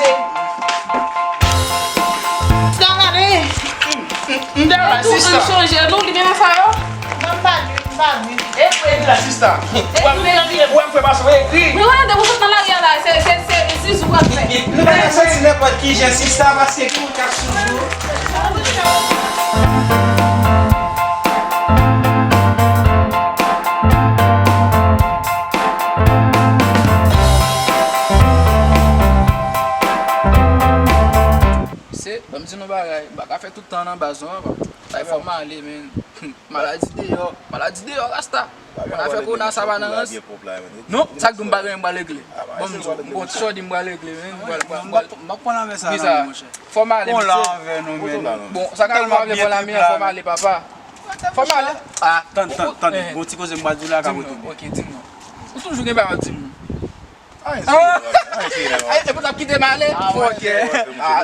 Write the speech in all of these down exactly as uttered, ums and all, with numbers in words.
chanje. Sista, gade. M te la, sista. Ou chanje nou, li vin nan sa yo? Non, m pa di, m pa di. E vre, la, sista. Ou ap, ou ap fè pase, ou ekri. Men wè, depi w sot nan lari a la, se, se, se, se zizou w ap fè. Nou pa ka soti nenpòt ki jan, sista, paske gen moun k ap sou zou. Se, ban m di nou bagay, m pa ka fè tout tan an anba zon an, papa. Sa fò m ale, men. Maladi deyò, maladi deyò, rasta. Mwen afè kowona sa pa nan rans. Non, sa k di m pa gen anyen m pral regle. Bon, m di w, m gon ti chòdi m pral regle, men. M pral, m pral, m pral. M ap pran lanmè sa nan men, monchè. Fò m ale, mesye. Bon, sa ka rive avè bon lanmè, fò m ale, papa. Fò m ale. Ah, tann, tann, tann. Gon ti koze m pral di w la, ka retounen. Ok, di m non. Ou toujou gen bagay w ap di m. Ay, ay, e pou t ap kite m ale? Fòkè.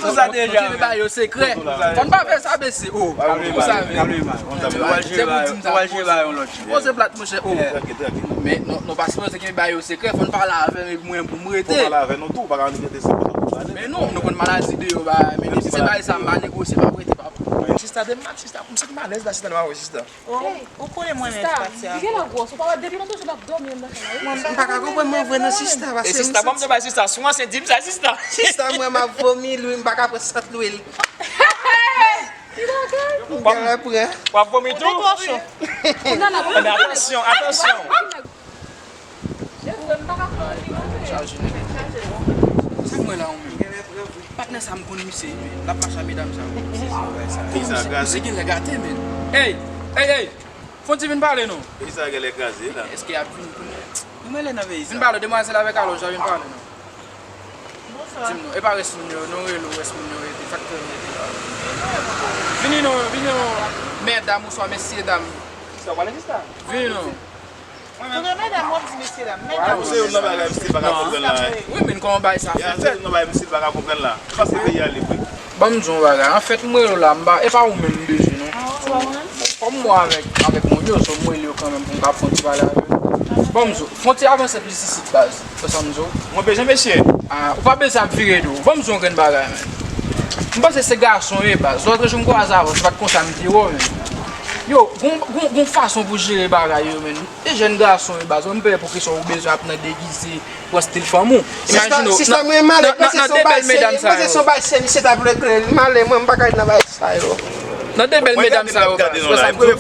Tout sa deja. Kite ba yo sekrè. Fò n pa fè sa, mesye. Oh, ou sav. Ou pral jere ba yo, ou pral jere ba yo yon lòt jan. Poze plat, monchè. Oh. Men nou, nou pa sipoze kite ba yo sekrè. Fò n pale avè mwen pou m rete. Fò pale avè nou tou, ou pa ka annik rete san pale. Men non, nou konn maladi deyò, ba, men depi se bagay sa, m pa negosye, m ap rete, papa. Sista de mat, sista, m santi m alèz la, sista, nan pa wè, sista. Oh, ou konnen mwen menm pati a. Sista, li genlè gwòs, ou pa wè depi nou toujou n ap dòmi anndan chay la, wi. M pa ka konprann mwen vre non, sista, paske sista, ban m te bay sista, si w ansent, di m sa, sista. Sista, mwen, m ap vomi lwil, m pa ka pran sant lwil. M pa ka pran. W ap vomi tou? Men atansyon, atansyon. Sa k mwen la, ou menm? Patnè sa m konn misye, wi. L ap mache a medam sa, wi. Kisa, misye, misye genlè gate, men. Ey! Ey, ey! Fon ti vin pale, non. Kisa genlè kraze, la? Èske y ap vini kounye a? Nou mele nan peyi sa. Vin pale, demwazèl avèk alòj la, vin pale, non. Di m non, e pa rès moun yo, non, rele w rès moun yo, e de faktè yo rete la. Vini non, vini non, mèdam oswa mesyedam. Sa w pale jis la? Vini non. Mwen menm. Kounye medam, w ap di mesyedam. Mèdam. Ou se youn nan bagay misye pa ka konprann la, hein. Wi, men kòman bagay sa fèt? Ya, se youn nan bagay misye pa ka konprann la. Paske peyi a lib, wi. Ban m di w yon bagay. Anfèt, m rele w la, m pa, e pa ou menm m bezwen, non. So, fò m wè avèk, avèk moun yo, so m rele yo kanmenm pou m ka fè yon ti pale avè yo. Ban m di w, fè yon ti avanse plis isit, baz. Wè sa m di w? Mwen bezwen mesye. Ah, ou pa bezwen ap vire do. Ban m di w yon grenn bagay, men. M panse se gason ye, baz. Lòt jou m kwaze avè w, se pa t konsa m te wè w, men. Yo, gon, gon, gon fason pou jere bagay yo, men. E jèn gason ye, baz. Mwen m pè pou kesyon ou bezwen ap nan degize, pran stil fanm ou. Imajine w, sista, nan, mwen male, nan, nan de bèl medam sa yo. Mwen se yon bay sè, misye t ap regle. Male, mwen, m pa ka ret nan bay sa yo. Nan de bèl medam sa yo, baz. Wè sa m di w.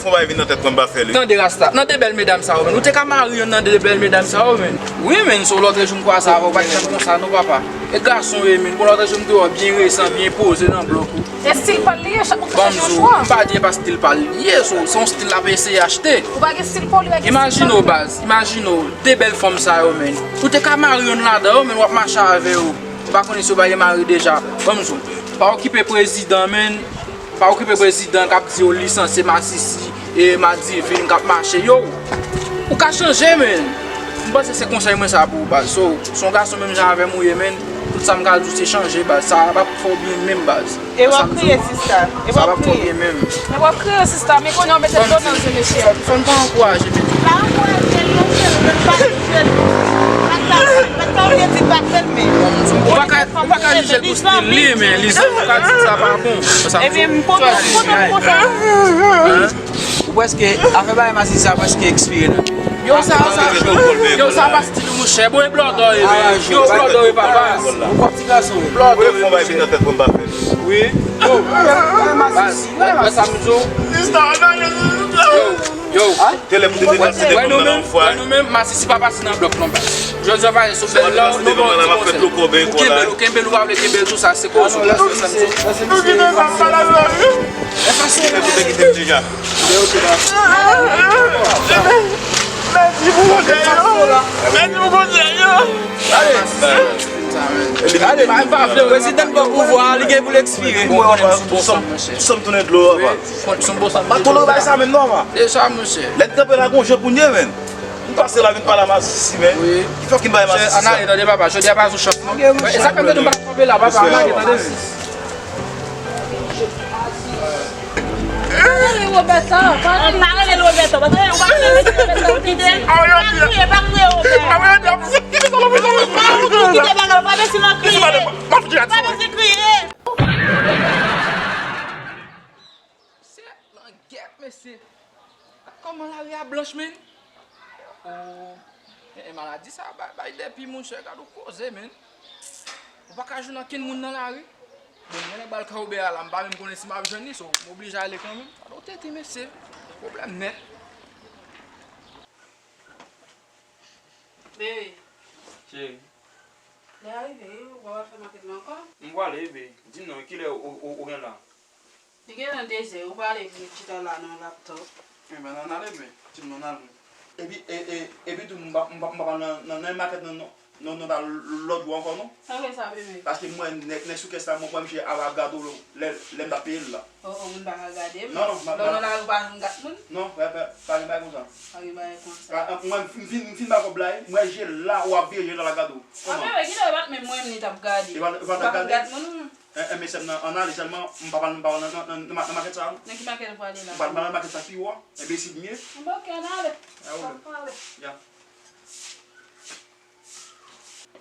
Tande, rasta. Nan de bèl medam sa yo, men. Ou te ka mari yonn nan de bèl medam sa yo, men. Wi, men, se yon lòt jou m kwaze avè w, pa t janm konsa, non, papa. E gason ye, men. Gon lòt jou m te wè w byen resan, byen poze nan blòk ou. E stil pa l li ye, chak moun ka fè chwa. M pa di e pa stil pa l li ye, se, se yon stil l ap eseye achte. Ou pa gen stil pa w li, ou pa gen stil pa l li. Imajine w, baz, imajine w, de bèl fanm sa yo, men. Ou te ka mari yonn ladan yo, men w ap mache avè yo. Ou pa konnen si yo pa gen mari deja. Ban m di w, pa okipe prezidan, men. Pa okipe prezidan k ap di yo lisanse masisi e madivin k ap mache yo. Ou ka chanje, men. M panse se konsèy mwen sa pou ou, baz. So, se yon gason menm jan avè m ou ye, men. Tout sa m ka di w se chanje, baz. Sa p ap fè w byen menm, baz. E w ap kriye, sista. E w ap kriye. Sa p ap fè w byen menm. E w ap kriye, sista. Men kounye a w mete dlo nan zye mesye a. Fò n pa ankouraje, men. Pa ankouraje l, non, cheri. Mèt pa, mèt pa, mèt pa, ou te di pa fè l, men. Ou pa ka, ou pa ka jije l pou stil li, men li, ou ka di sa pa bon. Ebyen, m kontan, m kontan, m kontan. Ou prèske, afè bagay masisi sa prèske ekspire nan men w. Yo, sa, sa, yo, sa pa stil ou, monchè. Bon, e blòdò, e, men. Yo, blòdò, e, papa. Ou kòm ti gason. Blòdò, e, monchè. Wi. Yo, masisi, wè, wè sa m di w. Yo, yo. Wè nou menm, wè nou menm, masisi pa pase nan blòk non, baz. Jodi a, pa sou bèl la, nou bon ti konsèy. Ou kenbe l, ou kenbe l, ou pa vle kenbe l, tou sa, se koze w, baz. Ou kite m, m ap pale avè w, wi. Mèsi, mèsi, mèsi. Mèsi pou konsèy yo. Mèsi pou konsèy yo. Gade, pa, pa vle, prezidan nan pouvwa, li gen pou l ekspire. Bon, konnen m sou bon san, monchè. San m tounen dlo, papa. Wi, sou bon san. Pa tolere bagay sa menm non, papa. E sa, monchè. Lè n kanpe la, gon jan pou n ye, men. M pase la, vin pale a masisi, men. Wi. Ki fòk ki bay masisi sa. Ann ale, tande, papa, jodi a pa sou chans, non. E sa k fè m te di m pa kanpe la, papa, ann ale, tande. Pa rele Roberto, pa rele. Pa rele Roberto, pa rele, ou pa rele Roberto, ou kite. Pa kriye, pa kriye, Roberto. Pa kriye, pa kriye, pa kriye. Pa bezwen kriye. Se langèt, mesye. Kòman lari a blanch, men? Oh, e, e maladi sa bay, bay depi, monchè, gad yon koze, men. Ou pa ka jwenn ankenn moun nan lari. Bon, mwen nan bal Kawoubè a la, m pa menm konnen si m ap jwenn li, so, m oblije ale kanmenm. Gad yon tete, mesye. Pwoblèm nèt. Bebe. Cheri. Lè a rive, wi, ou pa pral fè makèt la ankò? M prale, bebe. Di m non, kilè ou, ou, ou gen la? Li gen nan dezè, ou prale vin chita la nan laptop. Enben, ann ale, bebe. Di m non, ann ale. Epi, e, e, epi tou, m pa, m pa, m pa pral nan, nan, nan makèt nan, nan, nan, nan ta lòt jou ankò, non. Sa vle sa, bebe? Paske m wè nèg, nèg sou kès la, mwen, mwen, misye ap, ap gade w lè, lè m t ap peye l la. Oh, oh, moun pa ka gade m. Non, non, lè w nan lari, ou pa janm gad moun? Non, pa, pa, pa gen bagay konsa. Pa gen bagay konsa. Pa, mwen, m fin, m fin ba kòb la, wi. M wè je l la, w ap veye je l la, l ap gade w. Kòman? Anben, wi, kilè w pa t menm wè m li t ap gade. Ou pa, ou pa t ap gade? Ou pa gad moun? En, en, mesye m nan, ann ale sèlman, m pa pral, m pa pral nan, nan, nan, nan, nan makèt sa a, non. Nan ki makèt ou prale la? M pa, m pa nan makèt sa pi wo a. Enbesil m ye. Anben, ok, ann ale. Pa pale. Ya.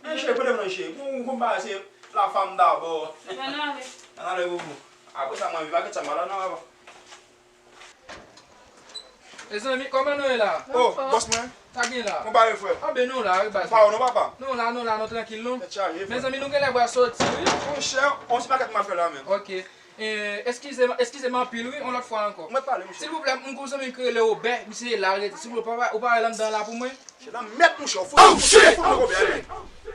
Men cheri, pote m nan cheri. Bon, ou konn bagay se la femme d'abord. Ann ale. Ann ale, boubou. Apre sa, mwen, vin makèt sa, m pa la nan papa. Mezanmi, kòman nou ye la? Oh, bòs mwen. Sa gen la? Konpare, frè. Anben nou la, wi, baz. Ou pa wè non, papa? Nou la, nou la, nou trankil, non. Tèt chaje, frè. Mezanmi, nou genlè pral soti, wi. Monchè, on ti makèt m al fè la menm. Ok. Eh, eskize m, eskize m anpil, wi, yon lòt fwa ankò. Mwen pale, monchè. Silvouplè, m gon zanmi ki rele Obè, misye la rete. Silvouplè, ou pa, ou pa wè l anndan la pou mwen? Se nan mèt, monchè, ou fout, ou fout mwen Obè, ale.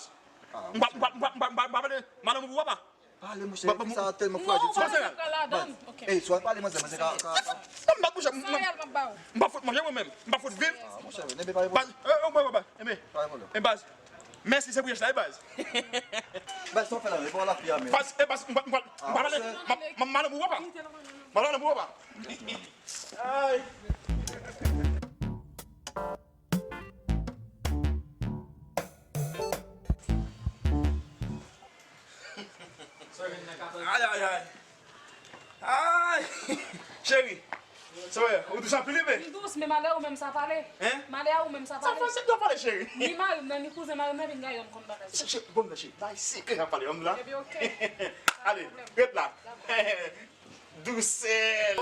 baz. M pa, m pa, m pa, m pa, m pa, m pa pale mal anmou pou papa. Pale, monchè, ki sa tèlman frajil. Non, ou pa bezwen pran ladan. Ey, si w al pale manzè, manzè ka, ka, ka. Non, m pa bouche, m, m, m pa fout manje mwen menm. M pa fout viv. Ah, monchè, Nebe pa reponn. Baz, eh, eh, baz, eh, baz. Mèsi, se pou yèch la, eh, baz. Baz, sa w fè la, e pa w la fi a, men. Baz, eh, baz, m pa, m pa, m pa pale, m pa, m pa pale pou papa. M pa pale pou papa. Ay. Ay, ay, ay. Ay! Cheri, sa w ye? Ou dous anpil, wi, men. M dous, men malè ou menm sa pale. Hein? Malè a ou menm sa pale. Sa pale, sa pale, cheri. Ni mari m nan, ni kouzen mari m nan, vin gaye m konn bagay. Cheri, cheri, bon, cheri, bay sekrè sa pale, m la. Epi, oke. Ale, ret la. Dousèl.